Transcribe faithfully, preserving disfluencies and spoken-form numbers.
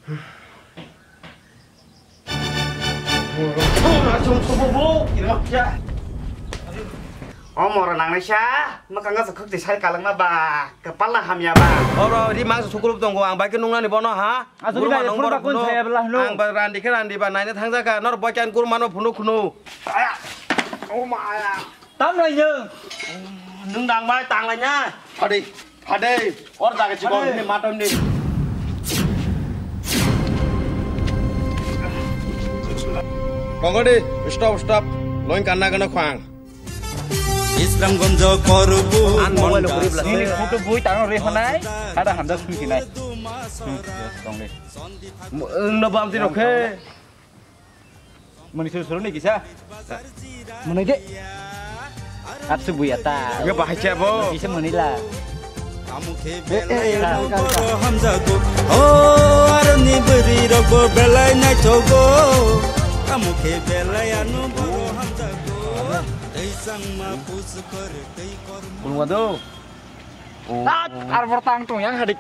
O moro nangnaisa, mwkang gasa khukti sai kalangma ba, kwpal na hamya ba. Oro ri mangsa sukurup tongo, ang bai khe nungnani bono ha? Aswk Gurma bai nung phone borok ba kun phunu. Saya bela hnu. Ang ba randi khe randi ba naina thangjakha, nor boikan gurmano phunu khunu. Aya, o ma aya. Tam lai nyo. Nung dang bai tang lai nya. Hadi. Hade, or jaga chikon ni matom ni. Kongodi, stop, stop. Loin kanna gana khwang. Islamgonjo Korbu. An mobile Monda kuri bela. Nini photo bui tang re honai. Hada hamda sui sinai. Hmm, yes, tong le. Mo-, ang no bam ti rokhe. Mani suru suru ni kisa. Mani de. Atsu buya ta. Nga bahai cha bo. Kisa mani la. Hamjago. O aroni bwrwi rok bo belai naithogo. Hamukhe belai ano bo hamjago. Tei changma pusu kore tei kormo. Kunwa do. Tat, ar bor tang tong yang hadik.